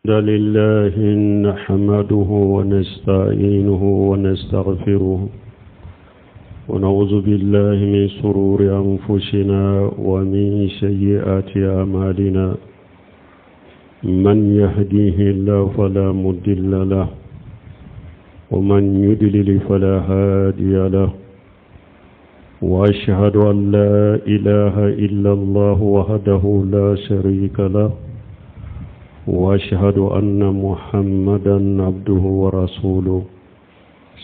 لله نحمده ونستعينه ونستغفره ونعوذ بالله من شرور أنفسنا ومن سيئات أعمالنا من يهديه الله فلا مضل له ومن يضلل فلا هادي له وأشهد أن لا إله إلا الله وحده لا شريك له وأشهد أن محمدا عبده ورسوله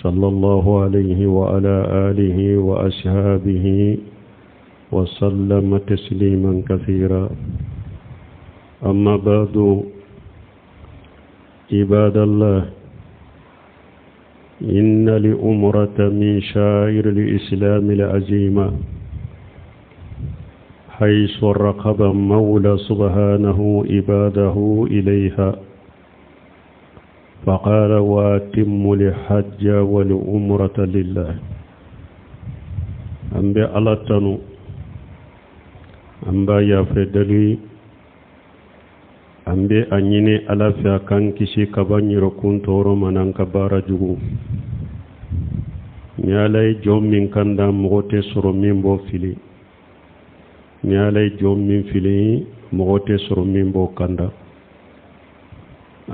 صلى الله عليه وعلى آله وأصحابه وسلم تسليما كثيرا أما بعد عباد الله إن لأمرة من شائر الإسلام العزيمة حيث رقب مولى سبحانه عباده إليها فقال واتم الحج والعمرة لله أن الله تنو أن يا فدلي an bɛ a ɲini ala fɛ a k'an kisi ka bɔ an yɛrɛkun tɔɔrɔ ma n'an ka baara jugu ni ala ye jɔn min kanda mɔgɔ tɛ sɔrɔ min b'o fili ni ala ye jɔn min fili mɔgɔ tɛ sɔrɔ min b'o kanda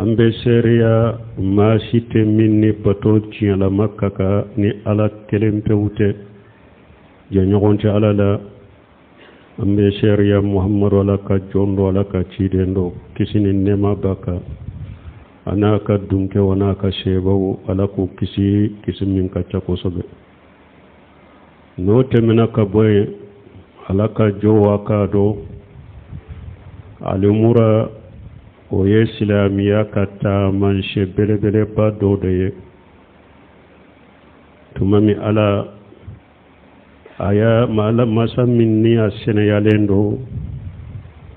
an bɛ seereya maa si tɛ min ni bato tiɲɛlama ka kan ni ala kelen pewu tɛ jɛɲɔgɔn tɛ ala la an bɛ seereya muhamadu ala ka jɔn don ala ka ciden don kisi ni nɛɛma b'a kan a n'a ka dunkɛw a n'a ka sebaw ala k'u kisi kisi min ka ca kosɛbɛ n'o tɛmɛna ka bɔ yen ala ka jɔnw a k'a dɔn alimura o ye silamɛya ka taamasiyɛn belebeleba dɔ de ye tuma min ala a y'a ala masa min ni a seniyalen don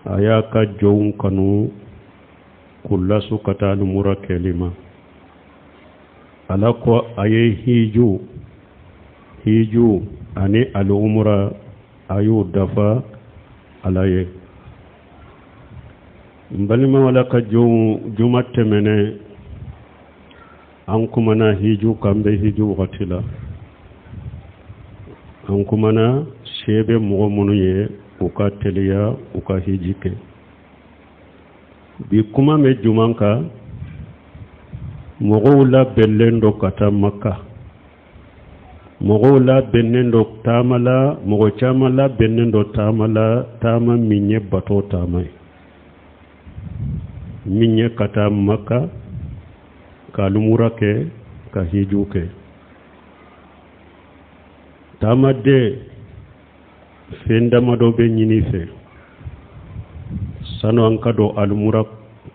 a y'a ka jɔnw kanu k'u lasu ka taa alimura kɛli ma ala ko a ye hiju hiju ani alumura a y'o dafa ala ye n balimaw ala ka jɔnw juma tɛmɛnen an kumana hiju kan bɛ hiju wagati la an kumana se bɛ mɔgɔ minnu ye u ka teliya u ka hiji kɛ bi kuma bɛ juman kan mɔgɔw labɛnlen don ka taa maka mɔgɔw labɛnnen don taama la mɔgɔ caman labɛnnen don taama la taama min ye bato taama ye min ye ka taa maka ka lumura kɛ ka hiju kɛ taamaden fɛn damadɔ bɛ ɲini i fɛ sanu an ka don alumura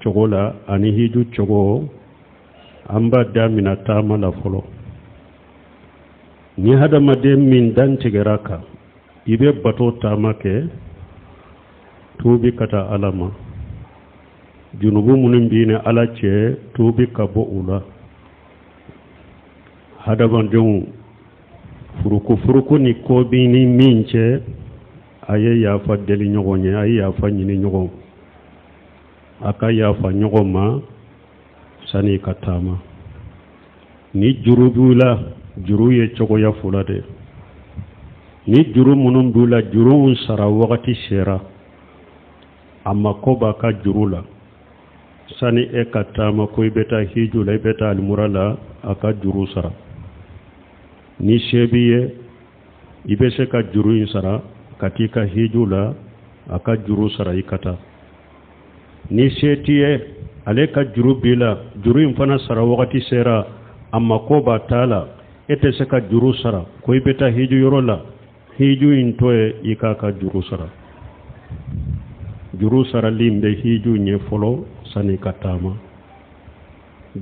cogo la ani hiju cogo an b'a damina taama la fɔlɔ ni hadamaden min dantigɛra kan i bɛ bato taama kɛ tuubi ka taa ala ma junubu minnu b'i ni ala cɛ tuubi ka bɔ u la hadamadenw furukufuruku ni ko b'i ni min cɛ a ye yafa deli ɲɔgɔn ye a ye yafa ɲini ɲɔgɔn a ka yafa ɲɔgɔn ma sani ka taama ni juru b'u la juru ye cogoya fila de ni juru minnu b'u la juruw sara wagati sera a mako b'a ka juru la sani e ka taama ko i bɛ taa hiju la i bɛ taa alimura la a ka juru sara ni se b'i ye i bɛ se ka juru in sara ka t'i ka hiju la a ka juru sara i ka taa ni se t'i ye ale ka juru b'i la juru in fana sara wagati sera a mako b'a ta la e tɛ se ka juru sara ko i bɛ taa hiju yɔrɔ la hiju in to ye i k'a ka juru sara juru sarali in bɛ hiju ɲɛ fɔlɔ sani ka taama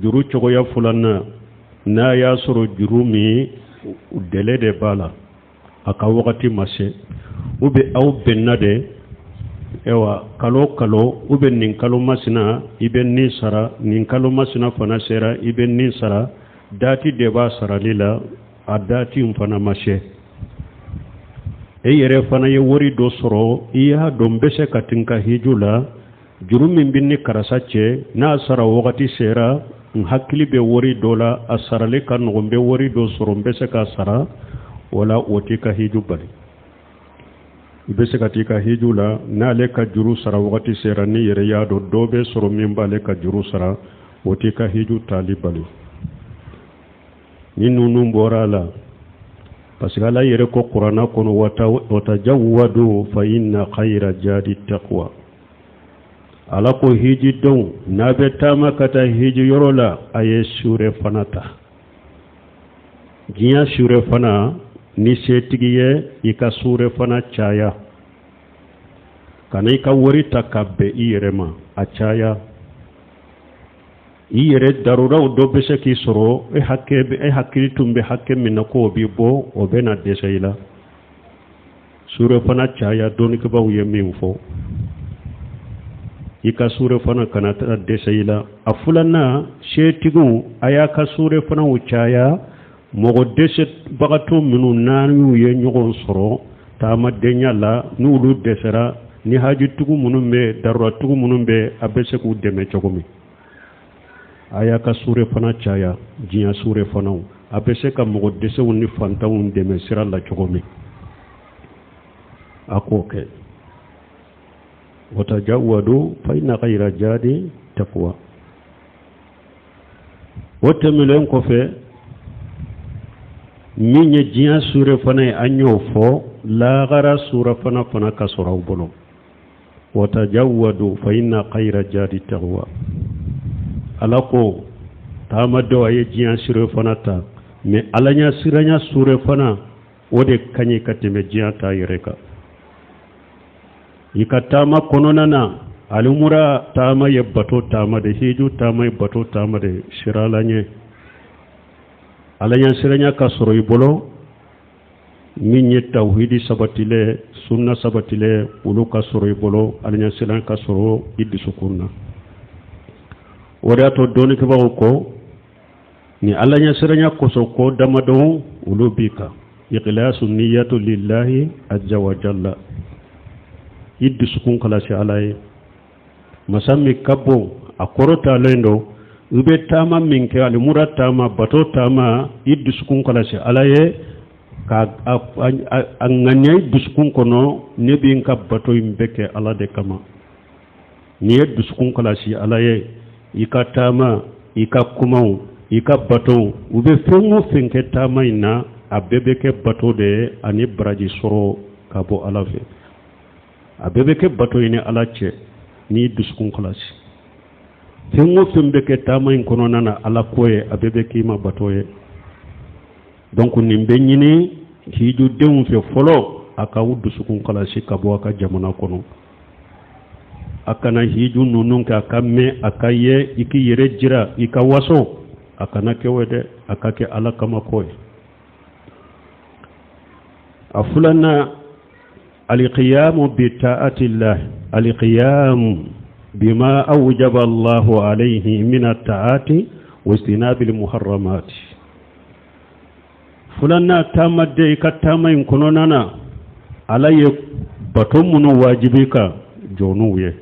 juru cogoya filanan n'a y'a sɔrɔ juru min délai de b'a la a ka wagati ma se ou bien aw bɛnna de ayiwa kalo kalo ou bien nin kalo masina i bɛ nin sara nin kalo masina fana sera i bɛ nin sara dati de b'a sarali la a dati in fana ma se e yɛrɛ fana ye wari dɔ sɔrɔ i y'a dɔn n bɛ se ka taa n ka hiju la Juru min bɛ n ni karisa cɛ, n'a sara wagati sera, n hakili bɛ wari dɔ la, a sarali ka nɔgɔn, n bɛ wari dɔ sɔrɔ, n bɛ se k'a sara. O la, o t'i ka hiju bali. I bɛ se ka t'i ka hiju la, n'ale ka juru sara wagati sera, n'i yɛrɛ y'a dɔn dɔ bɛ sɔrɔ min b'ale ka juru sara, o t'i ka hiju taali bali. Ni ninnu bɔra a la, parce que Ala yɛrɛ ko kuranna kɔnɔ: watajawwadu fa inna khayra jadi taqwa. Ala ko hijidenw, n'a bɛ taama ka taa hiji yɔrɔ la, a ye surefana ta, diɲɛ surefana. Ni setigi ye, i ka surefana caya. Kana i ka wari ta ka bɛn i yɛrɛ ma, a caya i yɛrɛ. Daruraw dɔ bɛ se k'i sɔrɔ, e hakɛ, e hakili tun bɛ hakɛ min na k'o b'i bɔ, o bɛ na dɛsɛ i la. Surefana caya, dɔnnikɛbaaw ye min fɔ, i ka surefana kana taa dɛsɛ i la. A filanan, setigiw, a y'a ka surefanaw caya. Mɔgɔ dɛsɛbagatɔ minnu n'an y'u ye ɲɔgɔn sɔrɔ taamadenya la, n'olu dɛsɛra, ni hajitigiw minnu bɛ, daruratigiw minnu bɛ, a bɛ se k'u dɛmɛ cogo min, a y'a ka surefana caya. Diɲɛ surefanaw, a bɛ se ka mɔgɔ dɛsɛw ni fantanw dɛmɛ sira la cogo min, a k'o kɛ. Watajawwadu fa inna khayra jadi taqwa. O tɛmɛnen kɔfɛ, min ye diɲɛ surefana ye, an y'o fɔ. Lagara surefana fana ka sɔrɔ aw bolo. Watajawwadu fa inna khayra jadi taqwa. Ala ko taamadenw, a ye diɲɛ surefana ta, mais Ala ɲɛ siranya surefana, o de ka ɲi ka tɛmɛ diɲɛ ta yɛrɛ kan. I ka taama kɔnɔna na, alimura taama ye bato taama de, hiju taama ye bato taama de. Sira ala ɲɛ, Ala ɲɛ siranya ka sɔrɔ i bolo. Min ye tawhidi sabatilen, sunna sabatilen, olu ka sɔrɔ i bolo, Ala ɲɛ siranya ka sɔrɔ i dusukun na. O de y'a to dɔnnikɛbagaw ko ni Ala ɲɛ siranya kosɔn, ko damadɔ olu b'i kan. Ikhlasu niyatu lillahi azza wa jalla, i dusukun kalasi Ala ye, masa min ka bon, a kɔrɔtalen don. I bɛ taama min kɛ, alimura taama, bato taama, i dusukun kalasi Ala ye, ka a ŋaniya i dusukun kɔnɔ: ne bɛ n ka bato in bɛɛ kɛ Ala de kama. N'i ye dusukun kalasi Ala ye, i ka taama, i ka kumaw, i ka bato, u bɛ fɛn o fɛn kɛ taama in na, a bɛɛ bɛ kɛ bato de ye ani baraji sɔrɔ ka bɔ Ala fɛ. A bɛɛ bɛ kɛ bato ye ni Ala cɛ. N'i dusukun kalasi, fɛn o fɛn bɛ kɛ taama in kɔnɔna na, Ala ko ye, a bɛɛ bɛ k'i ma bato ye. Donc nin bɛ ɲini hijudenw fɛ fɔlɔ, a k'aw dusukun kalasi ka bɔ a ka jamana kɔnɔ. A kana hiju ninnu kɛ a ka mɛn, a ka ye, i k'i yɛrɛ jira, i ka waso. A kana kɛ o dɛ, a ka kɛ Ala kama ko ye. A filanan, alqiyamu bi ta'atillah, alqiyamu bima awjaba Allahu alayhi min at-ta'ati wa istinabil muharramat. Filanan, taamaden, i ka taama in kɔnɔna na, Ala ye bato minnu wajibi kan, jɔ n'u ye.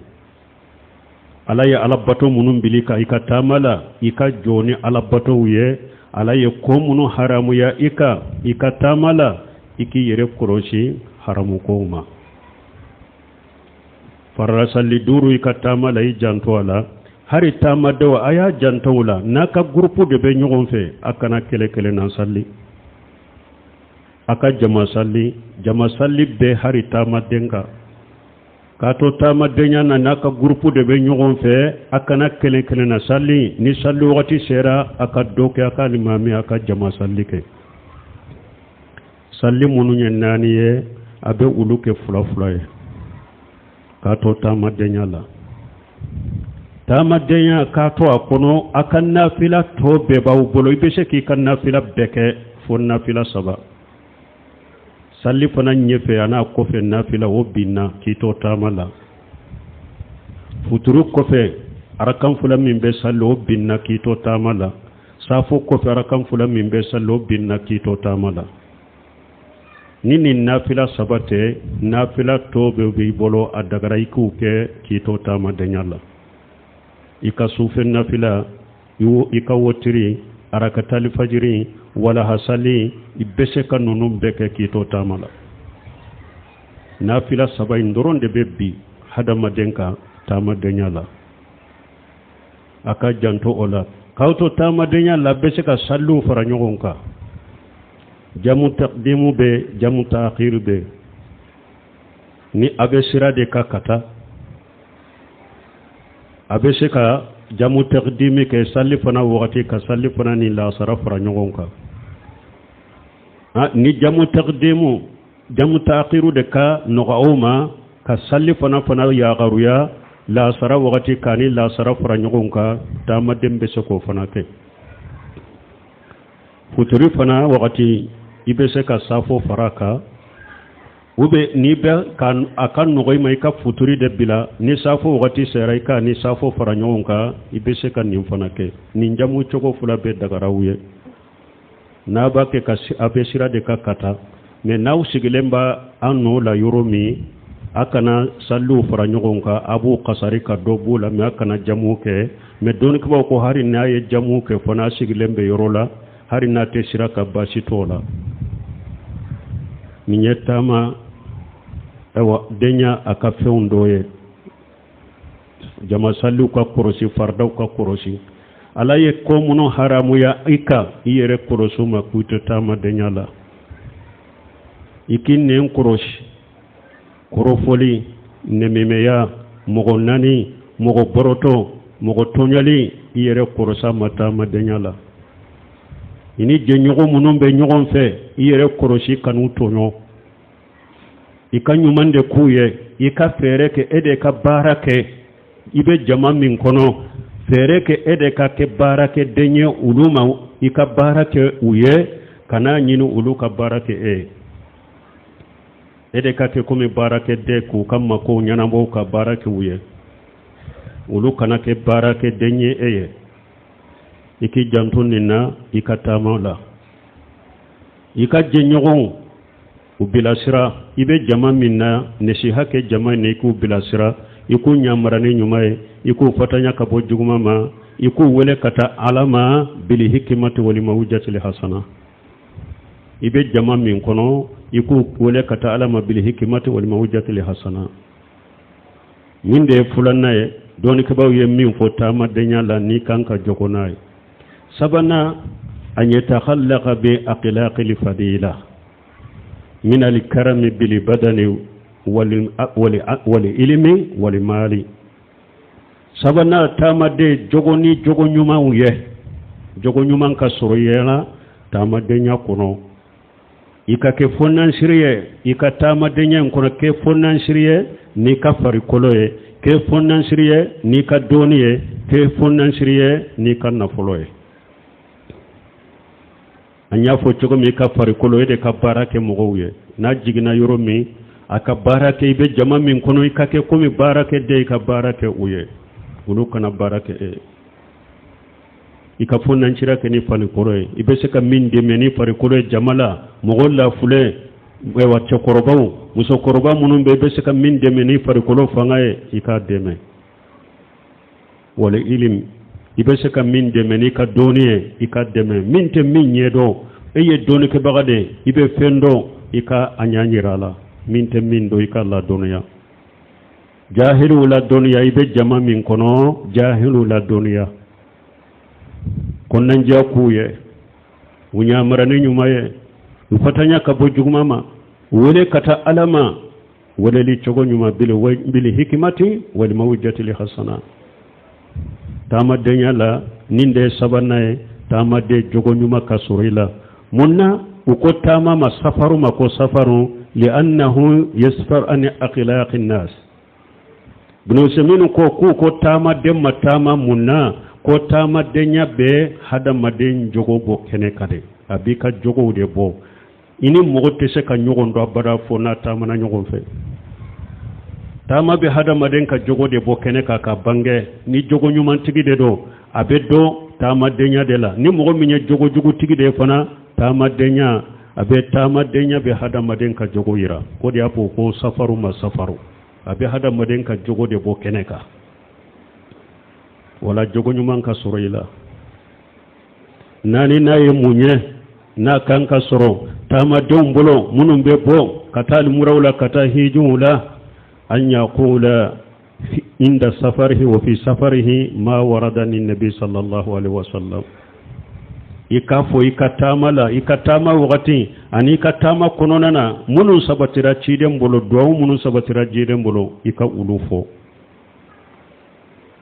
Ala ye Ala bato minnu bili ka i ka taama la, i ka jɔ ni Ala batow ye. Ala ye ko minnu haramuya i kan i ka taama la, i k'i yɛrɛ kɔlɔsi haramu kow ma. Farala duuru, i ka taama la, i janto a la. Hari taamadenw, a y'a janto o la. N'a ka groupe de bɛ ɲɔgɔn fɛ, a kana kɛlɛ kelen na sali, a ka jama sali. Jama sali bɛ hari taamaden kan. K'a to taamadenya na, n'a ka groupe de bɛ ɲɔgɔn fɛ, a kana kelen kelen na sali. Ni sali wagati sera, a ka dɔ kɛ, a ka alimami, a ka jama sali kɛ. Sali minnu ye naani ye, a bɛ olu kɛ fila fila ye. K'a to taamadenya la, taamadenya k'a to a kɔnɔ, a ka nafila tɔ bɛɛ b'aw bolo. I bɛ se k'i ka nafila bɛɛ kɛ fo nafila saba. Sali fana ɲɛfɛ a n'a kɔfɛ nafila, o binna k'i to taama la. Futuru kɔfɛ arakan fila min bɛ sali, o binna k'i to taama la. Safo kɔfɛ arakan fila min bɛ sali, o binna k'i to taama la. Ni nin nafila saba tɛ, nafila tɔ bɛɛ b'i bolo, a dagara i k'u kɛ k'i to taamadenya la. I ka sufɛ nafila, i ka wotiri, arakatali fajiri, walahasali, i bɛ se ka ninnu bɛɛ kɛ k'i to taama la. Nafila saba in dɔrɔn de bɛ bin hadamaden kan taamadenya la. A ka janto o la. K'aw to taamadenya la, bɛ se ka saliw fara ɲɔgɔn kan. Jamu takdimu bɛ, jamu taakhiru bɛ. Ni a bɛ sira de kan ka taa, a bɛ se ka jamu takdimi kɛ salifana wagati ka salifana ni lasara fara ɲɔgɔn kan. Ni jamu takdimu jamu taakhiru de ka nɔgɔ aw ma ka salifana fana yagaruya lasara wagati k'a ni lasara fara ɲɔgɔn kan, taamaden bɛ se k'o fana kɛ. Futuri fana wagati i bɛ se ka safo fara kan, ou bien n'i bɛ ka a ka nɔgɔ i ma i ka futuri de bila, ni safo wagati sera i ka ni safo fara ɲɔgɔn kan, i bɛ se ka nin fana kɛ. Nin jamu cogo fila bɛɛ dagara aw ye n'a b'a kɛ ka a bɛ sira de kan ka taa. Mais n'aw sigilen b'a an nɔ la yɔrɔ min, a kana saliw fara ɲɔgɔn kan, a b'u kasari ka dɔ b'u la, mais a kana jamu kɛ. Mais dɔnnikɛbaaw ko hali n'a ye jamu kɛ fana, a sigilen bɛ yɔrɔ la, hali n'a tɛ sira kan, baasi t'o la. Nin ye taama ayiwa denya a ka fɛnw dɔ ye. Jama saliw ka kɔrɔsi, faridaw ka kɔrɔsi. Ala ye ko minnu haramuya i kan, i yɛrɛ kɔrɔsi ma k'u to taamadenya la. I k'i nɛn kɔrɔsi, kɔrɔfɔli, nɛmɛmɛya, mɔgɔ nani, mɔgɔ bɔrɔtɔ, mɔgɔ tɔɲɔli, i yɛrɛ kɔrɔsi ma taamadenya la. I ni jɛɲɔgɔn minnu bɛ ɲɔgɔn fɛ, i yɛrɛ kɔrɔsi kan'u tɔɲɔ. I ka ɲuman de k'u ye, i ka fɛɛrɛ kɛ e de ka baara kɛ. I bɛ jama min kɔnɔ, fɛɛrɛ kɛ e de ka kɛ baarakɛden ye olu ma, i ka baara kɛ u ye, kan'a ɲini olu ka baara kɛ e ye. E de ka kɛ komi baarakɛden k'u ka makow ɲɛnabɔ, ka baara kɛ u ye, olu kana kɛ baarakɛden ye e ye. I k'i janto nin na i ka taama la. I ka jɛɲɔgɔnw u bilasira, i bɛ jama min na, nasiha kɛ jama in na, i k'u bilasira, i k'u ɲamara ni ɲuman ye, i k'u fatanya ka bɔ juguman ma, i k'u wele ka taa Ala ma bili hikimati wali mawujatili hasana. I bɛ jama min kɔnɔ, i k'u wele ka taa Ala ma bili hikimati wali mawujatili hasana. Nin de ye filanan ye dɔnnikɛbaaw ye min fɔ taamadenya la n'i kan ka jogo n'a ye. Sabanan, an yatakhallaka bi akhlaqil fadila min alkarami bil badani wal ilmi wal mali. Sabanan, taamaden jogo ni jogo ɲumanw ye, jogo ɲuman ka sɔrɔ i la taamadenya kɔnɔ. I ka kɛ fɔnansiri ye i ka taamadenya in kɔnɔ, kɛ fɔnansiri ye n'i ka farikolo ye, kɛ fɔnansiri ye n'i ka dɔnni ye, kɛ fɔnansiri ye n'i ka nafolo ye. An y'a fɔ cogo min, i ka farikolo, e de ka baara kɛ mɔgɔw ye. N'a jiginna yɔrɔ min, a ka baara kɛ. I bɛ jama min kɔnɔ, i ka kɛ komi baarakɛden, i ka baara kɛ u ye, olu kana baara kɛ e ye. I ka fɔnansira kɛ ni farikolo ye. I bɛ se ka min dɛmɛ ni farikolo ye jama la, mɔgɔ lafulen, ayiwa cɛkɔrɔbaw, musokɔrɔba minnu bɛ, i bɛ se ka min dɛmɛ ni farikolo fanga ye, i k'a dɛmɛ. Wala ilim, i bɛ se ka min dɛmɛ n'i ka dɔnni ye, i ka dɛmɛ. Min tɛ min ɲɛ dɔn, e ye dɔnnikɛbaga de ye, i bɛ fɛn dɔn, i ka a ɲɛ yira a la. Min tɛ min dɔn, i ka ladɔnniya, jahiliw ladɔnniya. I bɛ jama min kɔnɔ, jahiliw ladɔnniya, kɔnɔnajɛya k'u ye, u ɲamara ni ɲuman ye, u fatanya ka bɔ juguman ma, u wele ka taa Ala ma weleli cogo ɲuman, bili hikimati wal mawujatili hasana. Taamadenya la, nin de ye sabanan ye, taamaden jogo ɲuman ka sɔrɔ i la. Mun na u ko taama ma safaru ma ko safaru? Li'annahu yasfar an akhlaqi nas. Ibn Usaymin ko k'u ko taamaden ma taama mun na? Ko taamadenya bɛ hadamaden jogo bɔ kɛnɛ kan de, a b'i ka jogow de bɔ. I ni mɔgɔ tɛ se ka ɲɔgɔn dɔn abada fo n'a taamana ɲɔgɔn fɛ. Taama bɛ hadamaden ka jogo de bɔ kɛnɛ kan ka bange. Ni jogo ɲumantigi de don, a bɛ dɔn taamadenya de la. Ni mɔgɔ min ye jogojugutigi de ye fana, taamadenya A bɛ taamadenya bɛ hadamaden ka jogo yira. O de y'a fɔ ko safaru ma safaru, a bɛ hadamaden ka jogo de bɔ kɛnɛ kan. Wala jogo ɲuman ka sɔrɔ i la. Naani n'a ye mun ye n'a kan ka sɔrɔ taamadenw bolo minnu bɛ bɔ ka taa umuraw la, ka taa hijiw la? An yakula inda safarihi wa fi safarihi ma warada ani nabi sallallahu alaihi wasallam. I k'a fɔ i ka taama la, i ka taama wagati ani i ka taama kɔnɔna na, minnu sabatira ciden bolo, duwawu minnu sabatira ciden bolo, i ka olu fɔ.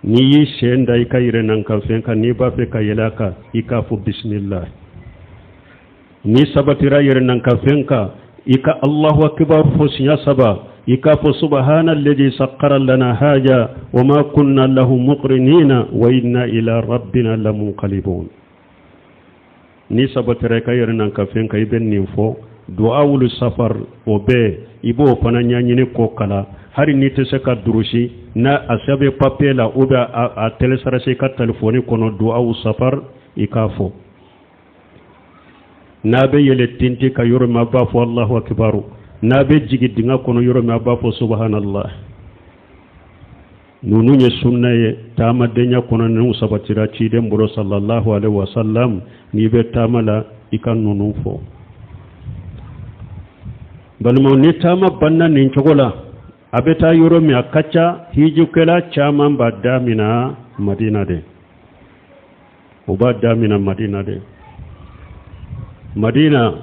N'i y'i sen da i ka yɛrɛnankanfɛn kan, n'i b'a fɛ ka yɛlɛ a kan, i k'a fɔ bisimila. N'i sabatira yɛrɛnankanfɛn kan, i ka Allahu akibar fɔ siɲɛ saba, i k'a fɔ subahana alladhi sakkara lana haja wa ma kunna lahu muqrinina wa inna ila rabbina lamunqalibun. N'i sabatira i ka yɛrɛnankanfɛn kan, i bɛ nin fɔ. Duawulu safar, o bɛɛ i b'o fana ɲɛɲini k'o kalan. Hali n'i tɛ se ka durusi n'a a sɛbɛn papier la ou bien a télécharger i ka telefɔni kɔnɔ, duawu safar, i k'a fɔ. N'a bɛ yɛlɛ tinti kan yɔrɔ min, a b'a fɔ Allahu akibaru. N'a bɛ jigin dingɛ kɔnɔ yɔrɔ min, a b'a fɔ subhanallah. Ninnu ye sunna ye taamadenya kɔnɔ, ninnu sabatira ciden bolo sallallahu alaihi wasallam. N'i bɛ taama la, i ka ninnu fɔ. Balimaw, ni taama banna nin cogo la, a bɛ taa yɔrɔ min, a ka ca, hijikɛla caman b'a damina Madina de. O b'a damina Madina de. Madina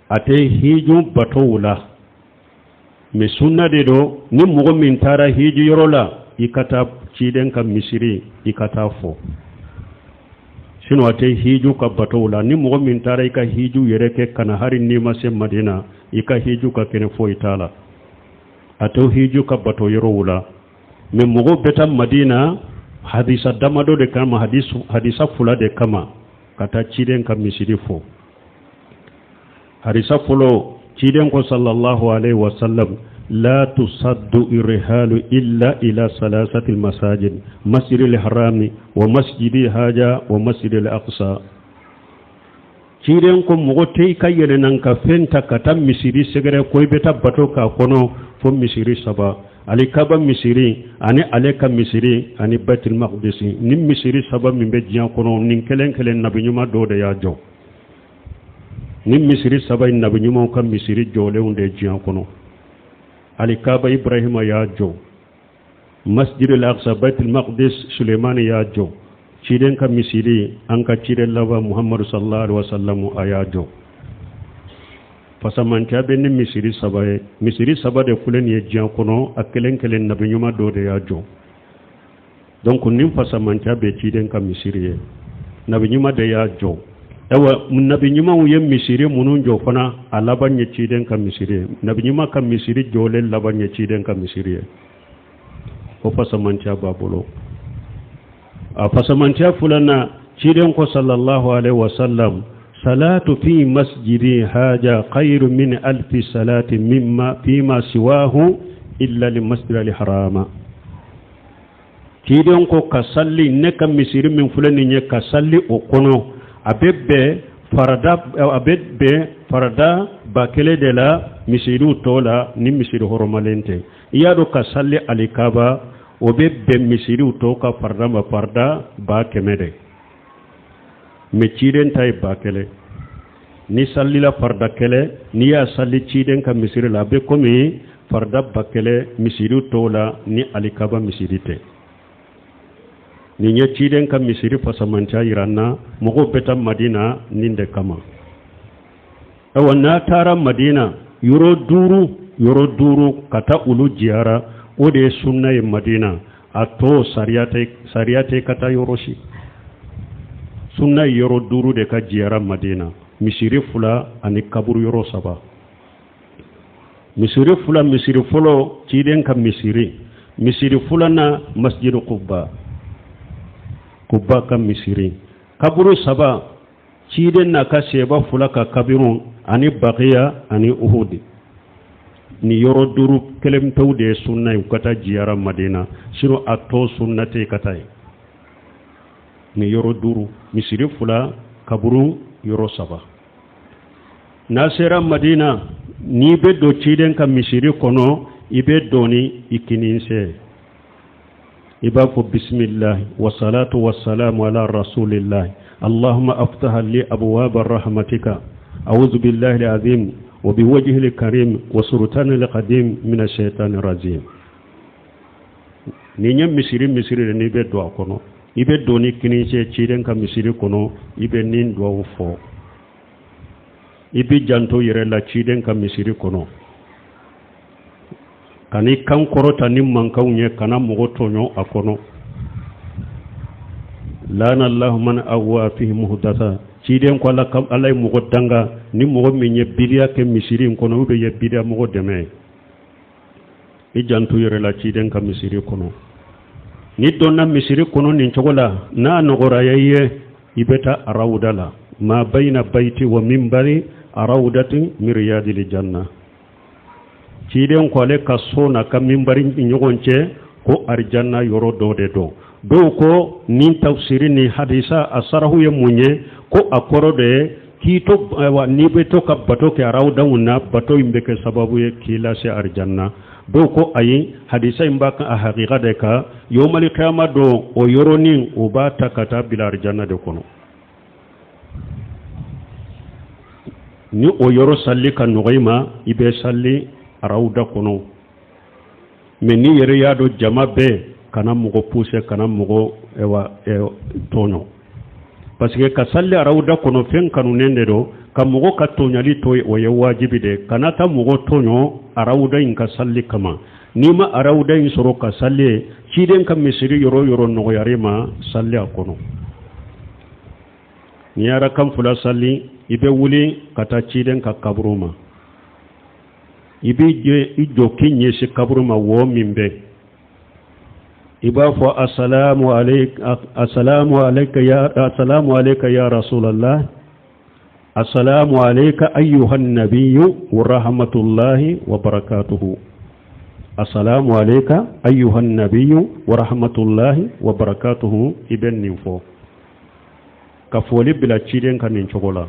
a tɛ hiju batow la, mais sunna de don. Ni mɔgɔ min taara hiji yɔrɔ la, i ka taa ciden ka misiri, i ka taa fɔ. Sinon a tɛ hiju ka batow la. Ni mɔgɔ min taara i ka hiju yɛrɛ kɛ ka na, hali n'i ma se Madina, i ka hiju ka kɛnɛ, foyi t'a la. A tɛ hiju ka bato yɔrɔw la, mais mɔgɔw bɛ taa Madina hadisa damadɔ de kama, hadisa fila de kama, ka taa ciden ka misiri fɔ. Hadisa fɔlɔ, ciden ko sallallahu alaihi wasallam: la tusaddu irhalu illa ila salasati masajid, masjid al-harami wa masjidi haja wa masjid al-aqsa. Ciden ko mɔgɔ tɛ i ka yɛlɛnnan ka fɛn ta ka taa misiri sɛgɛrɛ ko i bɛ taa bato k'a kɔnɔ fo misiri saba: alikaba misiri, ani ale ka misiri, ani Baitul Maqdisi. Ni misiri saba min bɛ diɲɛ kɔnɔ, nin kelen kelen nabi ɲuman dɔw de y'a jɔ. Ni misiri saba in, nabi ɲumanw ka misiri jɔlenw de diɲɛ kɔnɔ. Alikaba, Ibrahima y'a jɔ. Masjid al-Aqsa, Baitul Maqdis, Suleiman y'a jɔ. Ciden ka misiri, an ka ciden laban Muhammadu sallallahu alaihi wasallam, a y'a jɔ. Fasamantiya bɛ ni misiri saba ye. Misiri saba de filɛ nin ye diɲɛ kɔnɔ, a kelen kelen nabi ɲuman dɔ de y'a jɔ. Donc nin fasamantiya bɛ ciden ka misiri ye, nabi ɲuman de y'a jɔ. Ayiwa, nabi ɲumanw ye misiri minnu jɔ fana, a laban ye ciden ka misiri ye. Nabi ɲuman ka misiri jɔlen laban ye ciden ka misiri ye. O fasamantiya b'a bolo. A fasamantiya filanan, ciden ko sallallahu alaihi wasallam: salatu fi masjidi haja khairu min alfi salati mimma fima siwahu illa li masjid al harama. Ciden ko ka salli ne ka misiri min filɛ nin ye, ka salli o kɔnɔ, a bɛ bɛn farada, a bɛ bɛn farada 1000 de la misiriw tɔ la ni misiri hɔrɔmalen tɛ. I y'a dɔn, ka salli alikaba, o bɛ bɛn misiriw tɔ ka farada ma, farada 100 000 de. Mais ciden ta ye 1000. Ni sallila farida kelen, n'i y'a salli ciden ka misiri la, a bɛ komi farida 1000 misiri tɔw la ni alikaba misiri tɛ. Nin ye ciden ka misiri fasamantiya yira n na. Mɔgɔw bɛ taa Madina nin de kama. Ayiwa, n'a taara Madina, yɔrɔ duuru, yɔrɔ duuru ka taa olu jiyara, o de ye sunna ye Madina. A tɔ sariya tɛ, sariya tɛ ka taa yɔrɔ si. Sunna ye yɔrɔ duuru de ka jiyara Madina: misiri fila ani kaburu yɔrɔ saba. Misiri fila: misiri fɔlɔ, ciden ka misiri. Misiri filanan, masjidu Kuba, Kuba ka misiri. Kaburu saba, ciden n'a ka seba fila ka kabiru, ani Bakiya ani Uhudi. Ni yɔrɔ duuru kelen pewu de ye sunna ye u ka taa jiyara Madina. Sinon a tɔ sunna tɛ ka taa ye. Ni yɔrɔ duuru: misiri fila, kaburu yɔrɔ saba. N'a sera Madina, n'i bɛ don ciden ka misiri kɔnɔ, i bɛ don ni i kinin sen. I b'a fɔ bisimilahi wasalatu wasalamu ala rasulillahi allahumma aftaha li abwaba rahmatika a'udhu billahi alazim wa biwajhihi alkarim wa sultani alqadim min ash-shaytani rajim. Nin ye misiri misiri de n'i bɛ don a kɔnɔ, i bɛ don ni kinin sen ciden ka misiri kɔnɔ, i bɛ nin duwawu fɔ. I bɛ janto yɛrɛ la ciden ka misiri kɔnɔ, kan'i kan kɔrɔta ni mankanw ye, kana mɔgɔ tɔɲɔ a kɔnɔ. Lana allahu man awwa fihi muhdatha. Ciden ko ala ka ala ye mɔgɔ danga ni mɔgɔ min ye bidiya kɛ misiri in kɔnɔ, ou bien ye bidiya mɔgɔ dɛmɛ. I janto yɛrɛ la ciden ka misiri kɔnɔ. N'i donna misiri kɔnɔ nin cogo la, n'a nɔgɔra i ye, i bɛ taa arawuda la. Ma bayina bayiti wa minbari arawudatin min riyadil janna. Ciden ko ale ka so n'a ka minbari ni ɲɔgɔn cɛ ko arijanna yɔrɔ dɔ de don. Dɔw ko nin tafsiri ni hadisa a sarahu ye mun ye? Ko a kɔrɔ de ye k'i to, ayiwa, n'i bɛ to ka bato kɛ arawudaw na, bato in bɛ kɛ sababu ye k'i lase arijanna. Dɔw ko ayi, hadisa in b'a kan a hakika de kan, yomali kiyama don, o yɔrɔnin o b'a ta ka taa bila arijanna de kɔnɔ. Ni o yɔrɔ sali ka nɔgɔ i ma, i bɛ sali arawuda kɔnɔ. Mais n'i yɛrɛ y'a dɔn jama bɛɛ, kana mɔgɔ pousser, kana mɔgɔ ɛwa tɔɲɔ, parce que ka sali arawuda kɔnɔ fɛn kanunen de don. Ka mɔgɔ ka tɔɲali to yen, o ye wajibi de. Kana taa mɔgɔ tɔɲɔ arawuda in ka sali kama. N'i ma arawuda in sɔrɔ ka sali ye, ciden ka misiri yɔrɔ yɔrɔ nɔgɔyara i ma, sali a kɔnɔ. N'i ye arakan fila sali, i bɛ wuli ka taa ciden ka kaburu ma. I b'i i jɔ k'i ɲɛsin kaburu ma wo min bɛ, i b'a fɔ asalamu alayka, asalamu alayka ya, asalamu alayka ya rasulallah, asalamu alayka ayyuhan nabiyyu wa rahmatullahi wa barakatuhu, asalamu alayka ayyuhan nabiyyu wa rahmatullahi wa barakatuhu. I bɛ nin fɔ ka foli bila ciden kan nin cogo la.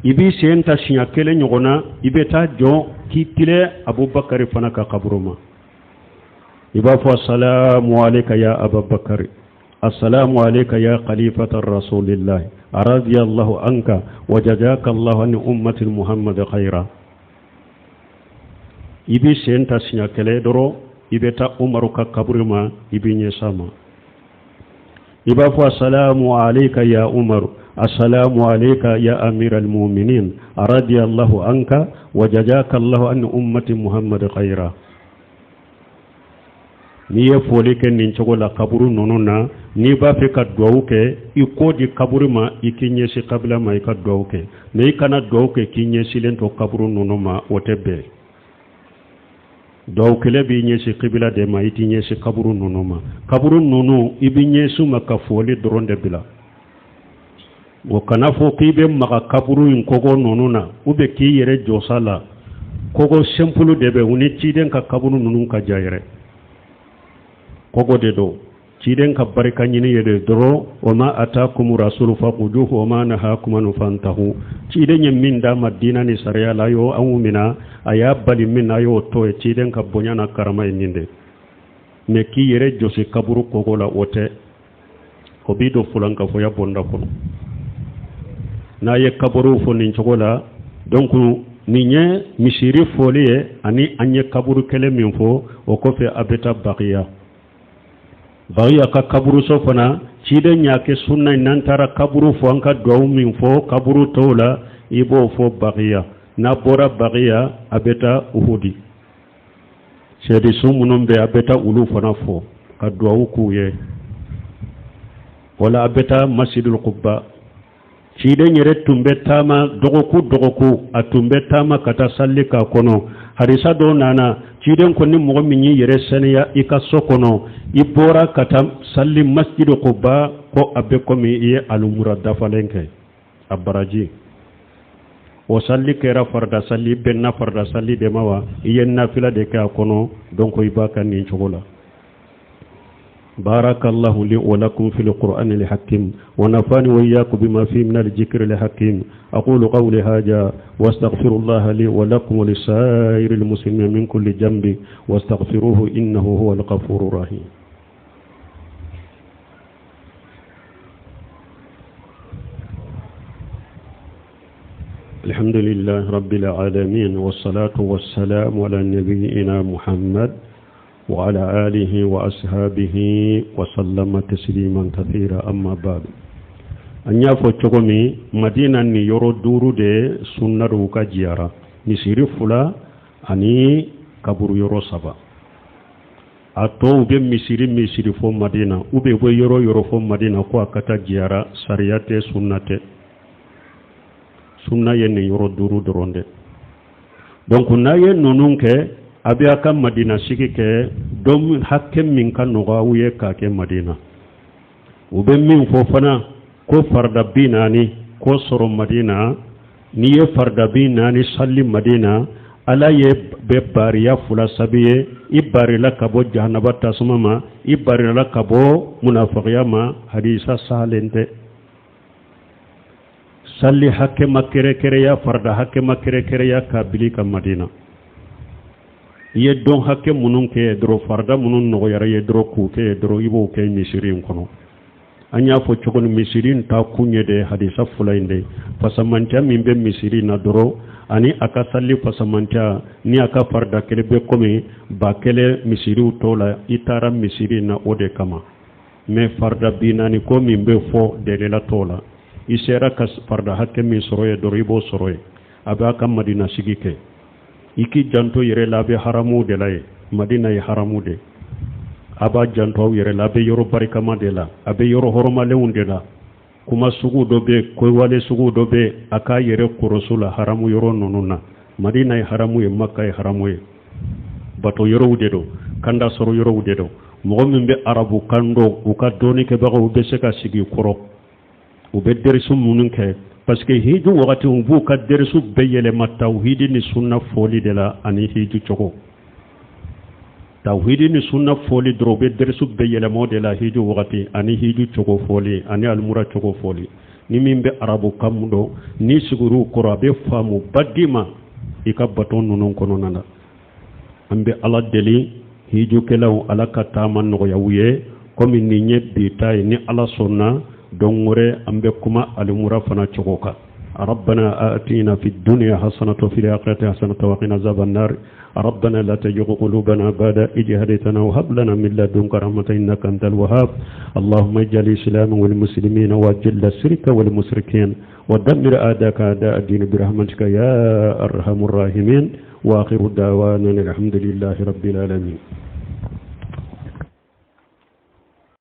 I b'i sen ta siɲɛ kelen ɲɔgɔn na, i bɛ taa jɔ k'i tilen Abubakari fana ka kaburu ma. I b'a fɔ asalamu alayka ya Abubakari, asalamu alayka ya khalifata rasulillahi, radiyallahu anka wa jazaka Allahu an ummati Muhammad khaira. I b'i sen ta siɲɛ kelen dɔrɔn, i bɛ taa Umaru ka kaburu ma, i b'i ɲɛsin a ma, i b'a fɔ asalamu alayka ya Umaru, asalamu alayka ya amira almuminin, radiyallahu anka wa jazaka Allahu an ummati Muhammad khaira. N'i ye foli kɛ nin cogo la kaburu ninnu na, n'i b'a fɛ ka duwawu kɛ, i kɔ di kaburu ma, i k'i ɲɛsin kabila ma, i ka duwawu kɛ. Mais i kana duwawu kɛ k'i ɲɛsilen to kaburu ninnu ma, o tɛ bɛn. Duwawu kɛla b'i ɲɛsin kibila de ma, i t'i ɲɛsin kaburu ninnu ma. Kaburu ninnu, i b'i ɲɛsin ma ka foli dɔrɔn de bila. O kana fɔ k'i bɛ maga kaburu in kogo ninnu na, ou bien k'i yɛrɛ jɔsa la. Kogo simple de bɛ, u ni ciden ka kaburu ninnu ka jan yɛrɛ. Kogo de don, ciden ka barika ɲini ye de dɔrɔn. Wa ma atakum rasulu fakuduhu wa ma nahakum anhu fantahu. Ciden ye min d'a ma diina ni sariya la, a y'o anw mina, a y'a bali min na, a y'o to ye. Ciden ka bonya n'a karama ye nin de. Mais k'i yɛrɛ jɔsi kaburu kogo la, o tɛ, o b'i don fulankafoya bonda kɔnɔ. N'a ye kaburuw fɔ nin cogo la, donc nin ye misiri fɔli ye, ani an ye kaburu kelen min fɔ. O kɔfɛ, a bɛ taa Bakiya. Bakiya ka kaburuso fana, ciden y'a kɛ sunna ye, n'an taara kaburu fɔ, an ka duwawu min fɔ kaburu tɔw la, i b'o fɔ Bakiya. N'a bɔra Bakiya, a bɛ taa Uhudi. Sɛdisu minnu bɛ, a bɛ taa olu fana fɔ ka duwawu k'u ye. Wala a bɛ taa Masjidul Quba. Ciden yɛrɛ tun bɛ taama dɔgɔkun dɔgɔkun, a tun bɛ taama ka taa sali k'a kɔnɔ. Hadisa dɔ nana, ciden ko ni mɔgɔ min y'i yɛrɛ saniya i ka so kɔnɔ, i bɔra ka taa sali Masjidu Quba, ko a bɛ komi i ye alumura dafalen kɛ a baraji. O sali kɛra farida sali, bɛnna farida sali de ma wa i ye nafila de kɛ a kɔnɔ. Donc i b'a kɛ nin cogo la. بارك الله لي ولكم في القرآن الحكيم ونفعني وإياكم بما فيه من الذكر الحكيم. أقول قولي هذا واستغفر الله لي ولكم ولسائر المسلمين من كل ذنب واستغفروه إنه هو الغفور الرحيم. الحمد لله رب العالمين والصلاة والسلام على نبينا محمد وعلى آله وأصحابه وسلم تسليما كثيرا. أما بعد، an y'a fɔ cogo min, Madina ni yɔrɔ duuru de sunna u ka jiyara: misiri fila ani kaburu yɔrɔ saba. A tɔw bɛ misiri fɔ Madina, u bɛ bɔ yɔrɔ yɔrɔ fɔ Madina ko a ka taa jiyara, sariya tɛ, sunna tɛ. Sunna ye nin yɔrɔ duuru dɔrɔn de. Donc n'a ye ninnu kɛ, a bɛ a ka Madina sigi kɛ don hakɛ min ka nɔgɔ aw ye k'a kɛ Madina. U bɛ min fɔ fana ko farida 40 ko sɔrɔ Madina, n'i ye farida 40 sali Madina, Ala ye bɛ bariya fila sabi ye: i barila ka bɔ jahanaba tasuma ma, i barila ka bɔ munafagiya ma. Hadisa salen tɛ. Sali hakɛ ma kɛrɛkɛrɛya, farida hakɛ ma kɛrɛkɛrɛya k'a bili ka Madina. I ye dɔn hakɛ minnu kɛ dɔrɔn, farida minnu nɔgɔyara ye dɔrɔn k'u kɛ dɔrɔn, i b'o kɛ misiri in kɔnɔ. An y'a fɔ cogo ni misiri in ta kun ye de hadisa fila in de fasamantiya min bɛ misiri in na dɔrɔn, ani a ka sali fasamantiya ni a ka farida kelen bɛ komi 1000 misiriw tɔw la, i taara misiri in na o de kama. Mais farida 40 ko min bɛ fɔ delila tɔw la, i sera ka farida hakɛ min sɔrɔ ye dɔrɔn, i b'o sɔrɔ ye. A b'a ka Madina sigi kɛ, i k'i janto yɛrɛ la, a bɛ haramu de la ye. Madina ye haramu de, a b'a janto aw yɛrɛ la, a bɛ yɔrɔ barikama de la, a bɛ yɔrɔ hɔrɔmalenw de la. Kuma sugu dɔ bɛ, kowale sugu dɔ bɛ, a k'a yɛrɛ kɔrɔso la haramu yɔrɔ ninnu na. Madina ye haramu ye, Maka ye haramu ye, bato yɔrɔw de don, kanda sɔrɔ yɔrɔw de don. Mɔgɔ min bɛ arabu kan dɔn, u ka dɔɔnikɛbagaw bɛ se ka sigi kɔrɔ, u bɛ derisu minnu kɛ, parce que hiju wagati u b'u ka derisu bɛɛ yɛlɛma tawhidi ni sunna fɔli de la ani hiju cogo. Tawhidi ni sunna fɔli dɔrɔn, u bɛ derisu bɛɛ yɛlɛma o de la hiju wagati, ani hiju cogo fɔli ani alimura cogo fɔli. Ni min bɛ arabu kan dɔn, n'i sigir'u kɔrɔ, a bɛ faamu ba d'i ma i ka bato ninnu kɔnɔna na. An bɛ Ala deli, hijukɛlaw, Ala ka taama nɔgɔya u ye. Komi nin ye bi ta ye, ni Ala sɔnna, don wɛrɛ an bɛ kuma alimura fana cogo kan. ربنا آتنا في الدنيا حسنة وفي الآخرة حسنة وقنا عذاب النار. ربنا لا تزغ قلوبنا بعد إذ هديتنا وهب لنا من لدنك رحمة إنك أنت الوهاب. اللهم اجعل الإسلام والمسلمين وأجل الشرك والمشركين ودمر أعداءك أعداء الدين برحمتك يا أرحم الراحمين. وآخر دعوانا الحمد لله رب العالمين.